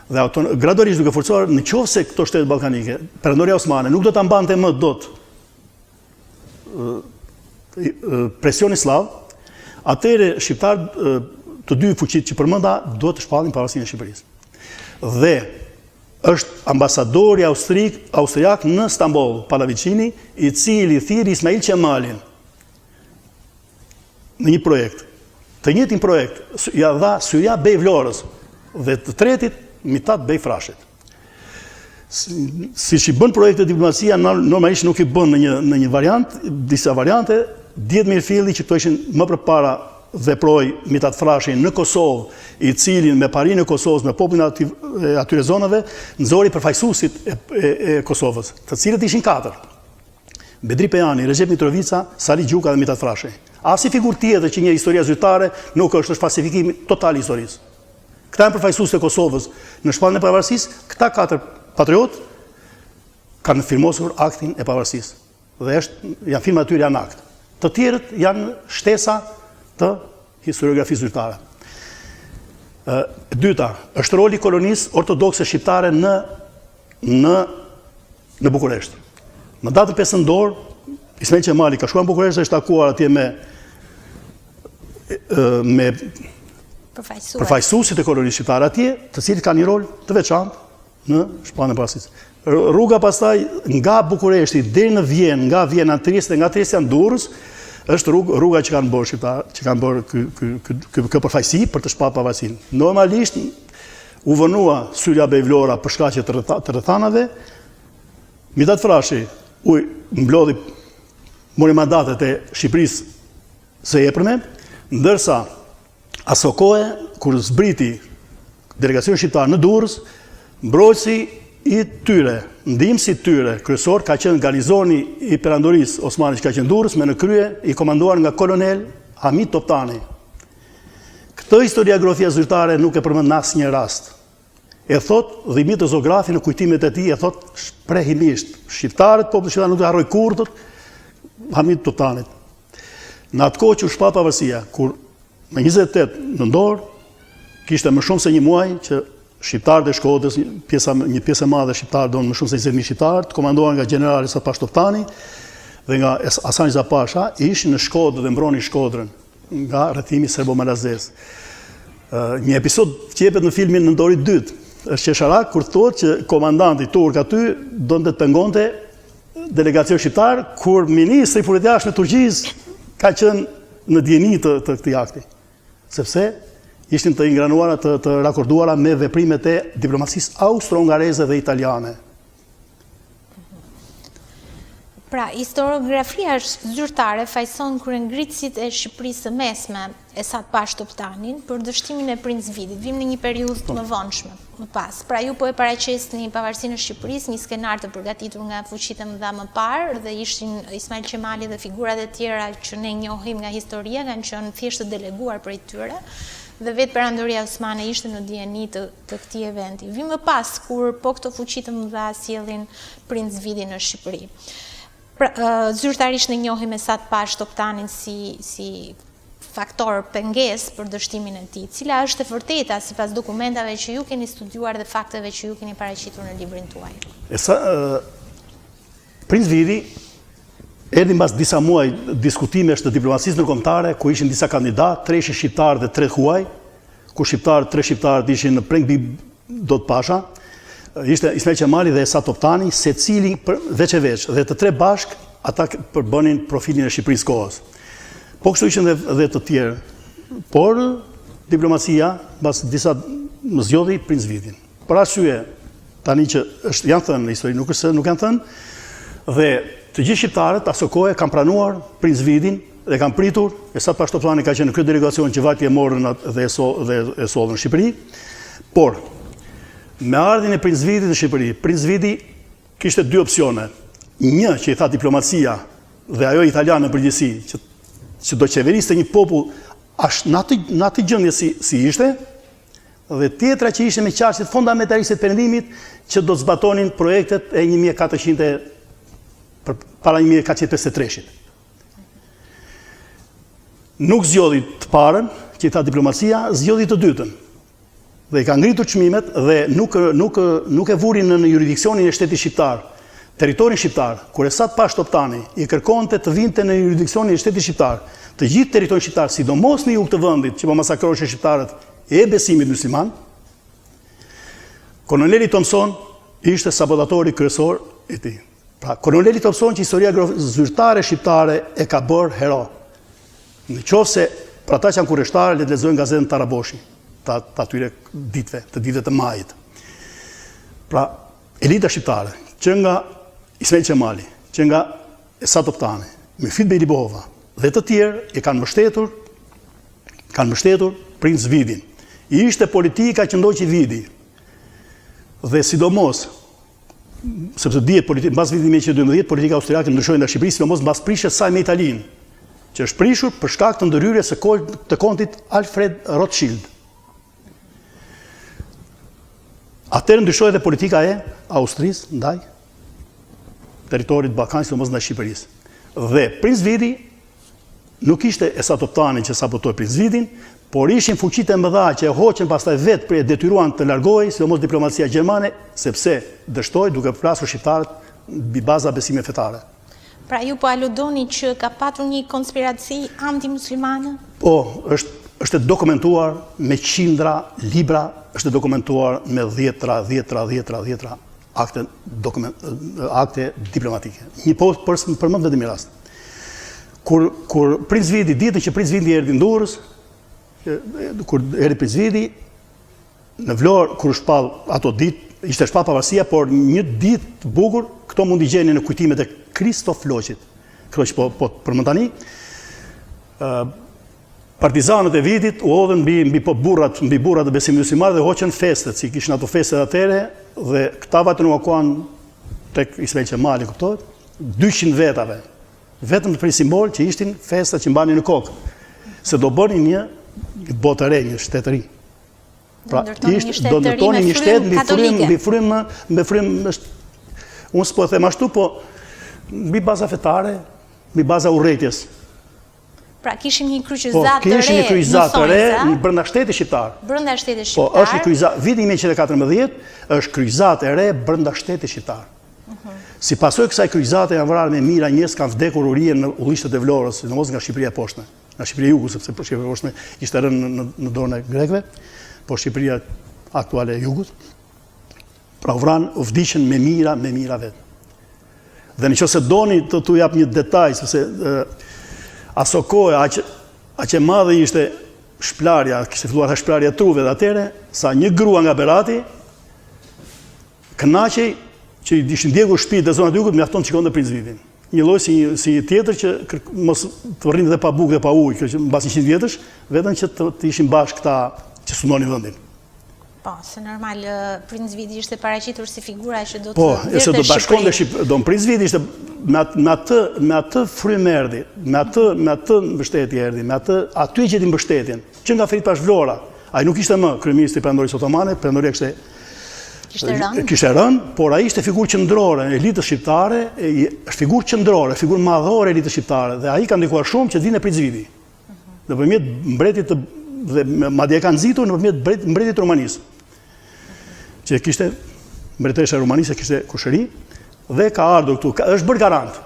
Dhe auton, gradualisht duke forcuar në qoftë se këto shtete ballkanike, perandoria osmane nuk do ta mbante më dot presionin sllav, atëherë shqiptarët të dy fuqitë që përmenda duhet të shpallin pavarësinë e Shqipërisë. Dhe është ambasadori austrik, austriak në Stamboll, Palavicini, i cili thirri Ismail Qemalin në një projekt. Të njëjtin projekt ia dha Syrja Bej Vlorës dhe të tretit Mitat Bej Frashit. Siç i bën projekte diplomacia, normalisht nuk i bën në një, në një variant, disa variante, dihet mirëfilli që këto ishin më përpara veproi Mitat Frashëri në Kosovë, i cili me parinë e Kosovës, me popullin e atyre zonave, nxori përfaqësuesit e, e, e Kosovës, të cilët ishin katër. Bedri Pejani, Rexhep Mitrovica, Sali Gjuka dhe Mitat Frashëri. Asnjë figurë tjetër që njeh historia zyrtare nuk është, është falsifikim total i historisë. Këta janë përfaqësuesit e Kosovës në shpalljen e pavarësisë, këta katër patriotë kanë firmosur aktin e pavarësisë. Dhe është janë firmat e tyre janë akt. Të tjerët janë shtesa të historiografisë zyrtare. Ë dyta, është roli i kolonisë ortodokse shqiptare në në në Bukuresht. Në datën 5 nëntor, Ismail Qemali ka shkuar në Bukuresht dhe është takuar atje me me përfaqësuesit e kolonisë shqiptare atje, të cilët kanë një rol të veçantë në shpalljen e pavarësisë. Rruga pastaj nga Bukureshti deri në Vjenë, nga Vjena në Trieste dhe nga Trieste në Durrës, është rrugë rruga që kanë bërë shqiptarët, që kanë bërë ky ky ky ky kjo përfaqësi për të shpallur pavarësinë. Normalisht u vonua Syrja Bej Vlora për shkaqe të të rrethanave. Mitat Frashëri u mblodhi mori mandatet e Shqipërisë së epërme, ndërsa asokohe kur zbriti delegacioni shqiptar në Durrës, mbrojtësi i tyre, ndihmësi i tyre kryesor ka qenë garnizoni i perandorisë osmane që ka qenë Durrës me në krye i komanduar nga kolonel Hamit Toptani. Këtë historiografia zyrtare nuk e përmend në asnjë rast. E thotë Dhimitër Zografi në kujtimet e tij, e thotë shprehimisht, shqiptarët, populli shqiptar nuk do harrojë kurrë thotë Hamit Toptanit. Në atë kohë që u shpall pavarësia, kur më 28 nëntor kishte më shumë se një muaj që shqiptarët e Shkodrës, pjesa një pjesë e madhe shqiptarë, do më shumë se 20000 shqiptarë, të komanduar nga gjenerali Esat Pashë Toptani dhe nga Hasan Riza Pasha, ishin në Shkodër dhe mbronin Shkodrën. nga rrethimi serbo-malazez. Një episod që jepet në filmin Nëntori i dytë, është qesharak kur thotë që komandanti turk aty donte të pengonte delegacion shqiptar kur ministri i Punëve të Jashtme të Turqisë ka qenë në dijeni të, të këtij akti. Sepse ishin të ingranuara të, të rakorduara me veprimet e diplomacisë austro-hungareze dhe italiane. Pra, historiografia zyrtare fajëson kryengritësit e Shqipërisë së Mesme, Esat Pashë Toptanin, për dështimin e Princ Vidit. Vijmë në një periudhë të më vonshme, më pas. Pra, ju po e paraqesni pavarësinë e Shqipërisë, një skenar të përgatitur nga fuqitë e mëdha më parë dhe ishin Ismail Qemali dhe figurat e tjera që ne njohim nga historia kanë qenë thjesht të deleguar prej tyre dhe vetë Perandoria Osmane ishte në dijeni të të këtij eventi. Vijmë më pas, kur po këto fuqi të mëdha sjellin Princ Vidin në Shqipëri. Pra, zyrtarisht ne njohim Esat Pashë Toptanin si, si faktor pengesë për dështimin e tij. Cila është e vërteta sipas dokumentave që ju keni studiuar dhe fakteve që ju keni paraqitur në librin tuaj? Esa, Princ Vidi erdhi mbas disa muaj diskutimesh të diplomacisë ndërkombëtare, ku ishin disa kandidatë, tre ishin shqiptarë dhe tre huaj, ku shqiptarët, tre shqiptarët ishin Preng Dod Pasha, ishte Ismail Qemali dhe Esat Toptani, secili për, veç e veç, dhe të tre bashkë ata përbënin profilin e Shqipërisë kohës. Po kështu ishin dhe, dhe të tjerë, por diplomacia, mbas disa më zgjodhi Princ Vidin. Për arsye tani që është janë thënë në histori, nuk është se nuk janë thënë, dhe të gjithë shqiptarët aso kohe kanë pranuar Princ Vidin dhe kanë pritur, Esat Pashë Toptani ka qenë në krye delegacion që vajti e morën dhe e so, dhe e sollën në Shqipëri. Por me ardhjen e Princ Vidit në Shqipëri, Princ Vidi kishte dy opsione. Një që i tha diplomacia dhe ajo italiane në përgjithësi, që që do qeveriste një popull ashtu në atë në atë gjendje si si ishte, Dhe tjetra që ishte me qasjet fundamentaliste të Perëndimit që do të zbatonin projektet e 1400 për, para 1453-shit. Nuk zgjodhi të parën, që i tha diplomacia, zgjodhi të dytën. Dhe i ka ngritur çmimet dhe nuk nuk nuk e vuri në juridiksionin e shtetit shqiptar. Territorin shqiptar, kur Esat Pashë Toptani i kërkonte të vinte në juridiksionin e shtetit shqiptar, të gjithë territorin shqiptar, sidomos në jug të vendit që po masakroheshin shqiptarët e besimit musliman, koloneli Thompson ishte sabotatori kryesor i tij. Pra, koloneli Thompson që historia zyrtare shqiptare e ka bërë hero. Në qoftë se për ata që janë kureshtarë, le të lexojnë gazetën Taraboshi, të, të atyre ditëve, të ditëve të majit. Pra, Elita shqiptare, që nga Ismail Qemali, që nga Esat Toptani, Myfit Bej Libohova dhe të tjerë e kanë mbështetur Kanë mbështetur Princ Vidin. Ishte politika që ndoqi Vidi. Dhe sidomos sepse dihet politika mbas vitit 1912 politika austriake ndryshoi ndaj Shqipërisë, sidomos mbas prishjes së saj me Italinë, që është prishur për shkak të ndërhyrjes së të kontit Alfred Rothschild. Atëherë ndryshoi edhe politika e Austrisë ndaj territorit të Ballkanit, sidomos ndaj Shqipërisë. Dhe Princ Vidi nuk ishte Esat Toptani që sabotoi Princ Vidin, por ishin fuqitë e mëdha që e hoqën pastaj vetë për e detyruan të largohej, sidomos diplomacia gjermane, sepse dështoi duke përplasur shqiptarët mbi baza besime fetare. Pra ju po aludoni që ka patur një konspiraci antimuslimane? Po, është është e dokumentuar me qindra libra, është e dokumentuar me dhjetra, dhjetra, dhjetra, dhjetra akte dokument akte diplomatike. Një po për përmend vetëm një rast. Kur kur Princ Vidi ditën që Princ Vidi erdhi në Durrës, kur erdhi Princ Vidi në Vlorë kur u shpall ato ditë, ishte shpall pavarësia, por një ditë të bukur, këto mund t'i gjeni në kujtimet e Kristo Floqit. Këto që po po përmend tani, ë partizanët e Vidit u hodhën mbi mbi po burrat, mbi burrat e besimit musliman dhe hoqën festet, si kishin ato festet atëherë dhe këta vajtën u ankuan tek Ismail Qemali, kuptohet? 200 vetave. Vetëm për simbol që ishin festat që mbanin në kokë, se do bënin një botë të re, një shtet të ri. Pra, ishte, do ndërtonin një shtet mbi frymë, mbi frymë, mbi frymë është unë s'po e them ashtu, po mbi baza fetare, mbi baza urrejtjes. Pra kishim një kryqëzatë po, të re. Kishim një kryqëzatë të re në brenda shtetit shqiptar. Brenda shtetit po, shqiptar. Po, është një kryqëzatë, viti 1914 është kryqëzatë e re brenda shtetit shqiptar. Mhm. Si pasojë kësaj kryqëzate janë vrarë me mijëra njerëz kanë vdekur urie në ullishtet e Vlorës, sidomos nga Shqipëria e poshtme. Nga Shqipëria e Jugut, sepse Shqipëria e poshtme ishte rënë në, në, në dorën e grekëve, po Shqipëria aktuale e Jugut. Pra u vranë, u vdiqën me mijëra, me mijëra vetë. Dhe në qoftë se doni të t'u jap një detaj, sepse aso kohe, aq, aq e madhe ishte shplarja, kishte filluar shplarja e truve dhe atëherë, sa një grua nga Berati, kënaqej që i ishin djegur shtëpitë dhe zonat e jugut, mjafton të shikonte Princ Vidin. Një lloj si një si një tjetër që kërk, mos të rrinte dhe pa bukë dhe pa ujë, kjo që mbas 100 vjetësh, vetëm që të, të ishin bashkë këta që sundonin vendin. Po, se normal Princ Vidi ishte paraqitur si figura që do të Po, se do bashkonte Shqip, do Princ Vidi ishte me atë me atë me atë frymë erdhi, me atë me atë mbështetje erdhi, me atë aty e gjeti mbështetjen. Që nga Ferit Pash Vlora, ai nuk ishte më kryeministri i Perandorisë Otomane, Perandoria kishte kishte rënë. Kishte rënë, por ai ishte figurë qendrore e elitës shqiptare, është figurë qendrore, figurë madhore e elitës shqiptare dhe ai ka ndikuar shumë që të vinte Princ Vidi. Mhm. Nëpërmjet mbretit të dhe madje e ka nxitur nëpërmjet mbretit të Rumanisë. Që kishte mbretëresha e Rumanisë kishte kushëri dhe ka ardhur këtu, ka, është bërë garant.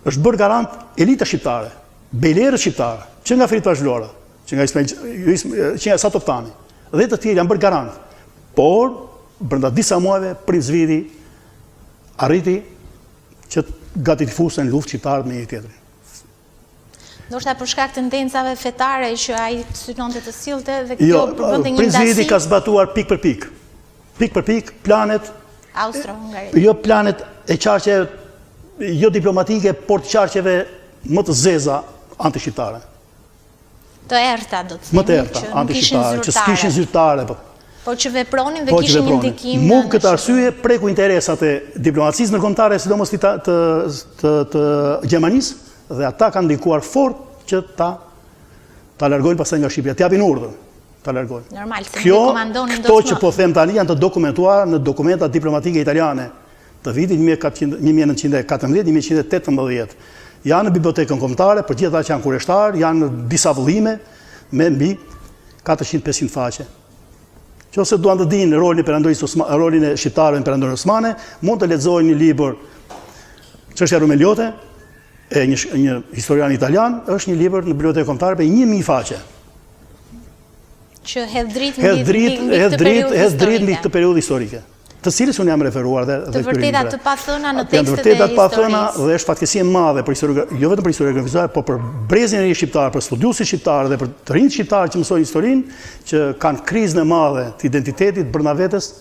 Është bërë garant elita shqiptare, bejlerët shqiptarë, që nga Ferit Pash Vlora, që nga Ismail, jo që nga Esat Toptani dhe të tjerë janë bërë garant. Por brenda disa muajve Princ Vidi arriti që gati të fuste në luftë shqiptarët me njëri-tjetrin. Ndoshta për shkak të tendencave fetare që ai synonte të sillte dhe kjo jo, përbënte një ndasi. Princ Vidi ka zbatuar pikë për pikë. Pikë për pikë planet Austro-Hungari. Jo planet e qarqeve jo diplomatike, por të qarqeve më të zeza antishqiptare. Të errëta, do të themi, më të errëta, antishqiptare, që s'kishin zyrtare, po. Po që vepronin dhe po kishin një ndikim Mu këtë arsye preku interesat e diplomacisë ndërkombëtare, sidomos të, të, të, të Gjermanisë, dhe ata kanë ndikuar fort që ta ta largojnë pastaj nga Shqipëria, të japin urdhër ta largojnë. Normal, se Kjo, komandonin do Këto që po them tani janë të dokumentuara në dokumenta diplomatike italiane të vitit 1914-1918. Janë në Bibliotekën Kombëtare, për gjithë ata që janë kureshtarë, janë në disa vëllime me mbi 400-500 faqe. Qoftë se duan të dinë rolin e perandorisë Osmane, rolin e shqiptarëve në perandorinë Osmane, mund të lexojnë një libër Çështja Rumeliote e një një historian italian, është një libër në Bibliotekën Kombëtare me 1000 faqe. Që hedh dritë mbi dritë, hedh dritë, hedh dritë mbi këtë periudhë historike. Të cilës unë jam referuar dhe dhe të vërteta të pathëna në tekstet e historisë. Të vërteta të pathëna dhe është fatkeqësi e madhe për historinë, jo vetëm për historiografinë shqiptare, por për brezin e ri shqiptar, për studiuesit shqiptarë dhe për të rinjtë shqiptarë që mësojnë historinë, që kanë krizën e madhe të identitetit brenda vetes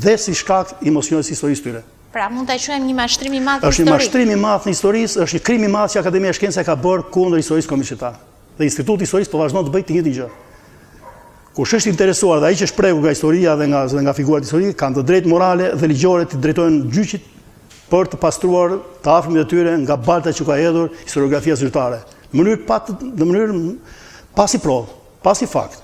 dhe si shkak i mosnjohjes së historisë tyre. Pra mund ta quajmë një mashtrim i madh historik. Është një mashtrim i madh në historisë, është një krim i madh që Akademia e Shkencave ka bërë kundër historisë kombit shqiptar. Dhe Instituti i Historisë po vazhdon të bëjë të njëjtën gjë. Kush është interesuar dhe ai që është prekur nga historia dhe nga dhe nga figurat historike kanë të drejtë morale dhe ligjore t'i drejtohen gjyqit për të pastruar të afërmit e tyre nga balta që ka hedhur historiografia zyrtare. Në mënyrë pa në mënyrë pa asnjë provë, pa asnjë fakt.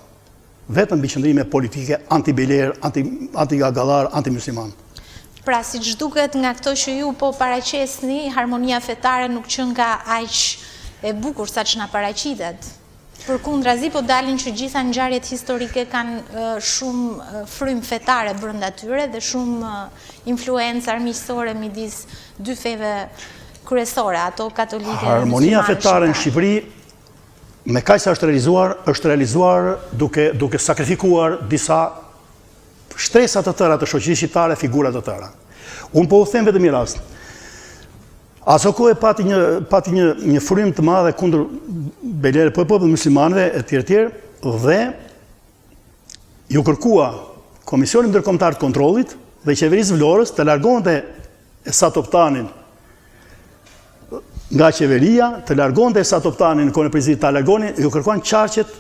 Vetëm mbi qëndrime politike anti-bejler, anti anti-agallar, anti-musliman. Pra, siç duket nga këto që ju po paraqesni, harmonia fetare nuk qenka aq e bukur sa ç'na paraqitet. Përkundrazi po dalin që gjitha ngjarjet historike kanë shumë frymë fetare brenda tyre dhe shumë influencë armiqësore midis dy feve kryesore, ato katolike dhe muslimane. Harmonia fetare në Shqipëri me kaq sa është realizuar, është realizuar duke duke sakrifikuar disa shtresa të tëra të shoqërisë shqiptare, figura të tëra. Unë po u them vetëm një rast. Aso kohe pati një pati një një frymë të madhe kundër bejlerëve, po po muslimanëve e tjerë tjerë dhe iu kërkua Komisionit Ndërkombëtar të Kontrollit dhe qeverisë Vlorës të largonte Esat Toptanin nga qeveria, të largonte Esat Toptanin në kohën e presidentit, ta largonin, iu kërkuan qarqet,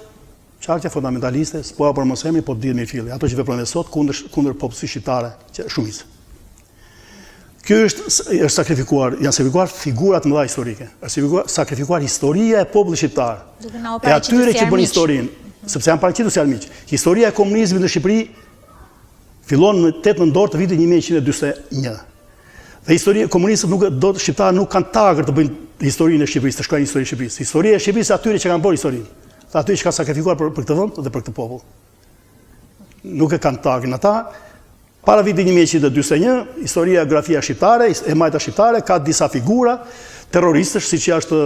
qarqe fundamentaliste, s'po ua përmend emrin, po dihet mirëfilli, ato që veprojnë sot kundër kundër popullsisë shqiptare, që shumicë. Kjo është është sakrifikuar, janë sakrifikuar figura të mëdha historike. Është sakrifikuar, sakrifikuar historia e popullit shqiptar. E atyre që bënë historinë, sepse janë paraqitur si armiq. Historia e komunizmit në Shqipëri fillon në 8 nëntor të vitit 1941. Dhe historia komunistët nuk do të shqiptarët nuk kanë tagër të bëjnë historinë e Shqipërisë, të shkruajnë historinë e Shqipërisë. Historia e Shqipërisë atyre që kanë bërë historinë, dhe atyre që kanë sakrifikuar për, për këtë vend dhe për këtë popull. Nuk e kanë tagrin ata. Para vitit 1941, historiografia shqiptare, e majta shqiptare ka disa figura terroristësh, siç është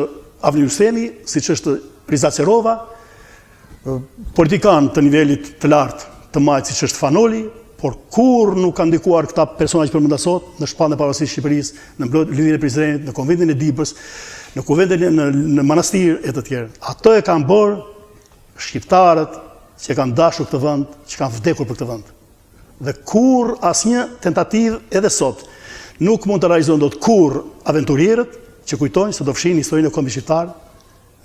Avni Rustemi, siç është Riza Cerova, politikanë të nivelit të lartë të majtë siç është Fan Noli, por kurrë nuk kanë ndikuar këta persona që përmenda sot në shpalljen e pavarësisë së Shqipërisë, në lidhjen e Prizrenit, në konventën e Dibrës, në kuvendin në, në Manastir e të tjerë. Ato e kanë bërë shqiptarët që kanë dashur këtë vend, që kanë vdekur për këtë vend. Dhe kurrë asnjë tentativë edhe sot nuk mund të realizojnë dot kurrë aventurierët që kujtojnë se do fshinë historinë e kombit shqiptar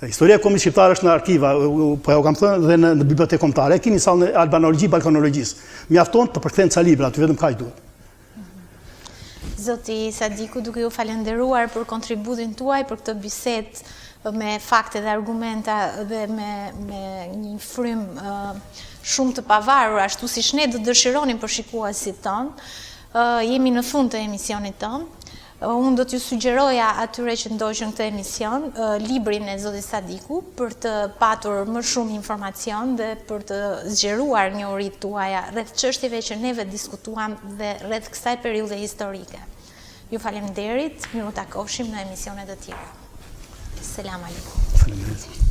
Historia e kombit shqiptar është në arkiva, po jua kam thënë dhe në, në bibliotekë kombëtare. E keni sallën e albanologji, balkanologjisë. Mjafton të përkthehen ca libra, aty vetëm kaq duhet. Zoti Sadiku, duke ju falënderuar për kontributin tuaj për këtë bisedë me fakte dhe argumenta dhe me me një frymë shumë të pavarur, ashtu siç ne do të dëshironim për shikuesit tonë. Jemi në fund të emisionit tonë. Unë do t'ju sugjeroja atyre që ndoqën këtë emision, librin e zotit Sadiku për të patur më shumë informacion dhe për të zgjeruar njohuritë tuaja rreth çështjeve që neve diskutuam dhe rreth kësaj periudhe historike. Ju faleminderit, mirë u takofshim në emisione të tjera. Selam alejkum. Faleminderit.